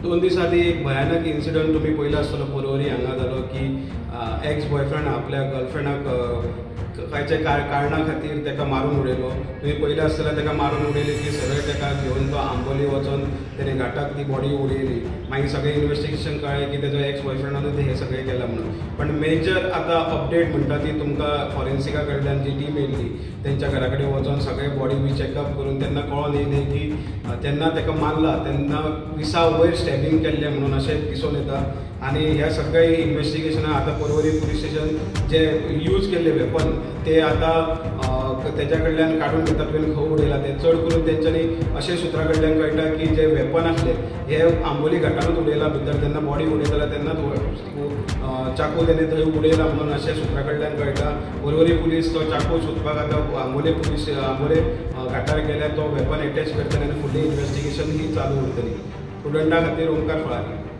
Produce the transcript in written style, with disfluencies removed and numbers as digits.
2 दीस आदी एक भयानक इन्सिडंट तुमी पळयला आसतलो पर्वरी हांगा जालो की एक्स बॉयफ्रेंड आपल्या गर्लफ्रेंडाक खंयच्या कारणा खातीर ताका मारून उडयलो. तुमी पळयलें आसतलें ताका मारून उडयलें की सगळें ताका घेवन तो आंबोली वचोन तेणें घाटाक ती बॉडी उडयली. मागीर सगळें इन्वेस्टिगेशन कळ्ळें की तेजो एक्स बॉयफ्रेंडानूच हें सगळें केलां म्हणून. पण मेजर आतां अपडेट म्हणटा ती तुमकां फॉरेन्सिका कडल्यान जी टीम येयल्ली तेंच्या घरा कडेन वचोन सगळें बॉडी बी चॅकअप करून तेन्ना कळोन येयलें की जेन्ना ताका मारला तेन्ना 20 वयर स्टॅबिंग केल्लें म्हणून अशें दिसून येता. आनी ह्या सगळ्या इन्वेस्टिगेशनाक आतां पर्वरी पुलीस स्टेशन जे यूज केल्ले वेपन ते आतां तेज्या कडल्यान काडून घेतात तुवें खंय उडयला ते. चड करून तेंच्यांनी अशें सुत्रा कडल्यान कळटा की जे वेपन आसले हे आंबोली घाटानूच उडयला भितर, तेन्ना बॉडी उडयताले तेन्नाच चाकू तेणें थंय उडयला म्हणून अशें सुत्रा कडल्यान कळटा. पर्वरी पुलीस तो चाकू सोदपाक आतां आंबोले पुलीस आंबोले घाटार गेल्या तो वेपन एटॅच करतले आनी फुडलें इन्वेस्टिगेशन ही चालू उरतली. स्टुडंटा खातीर ओंकार फळारी.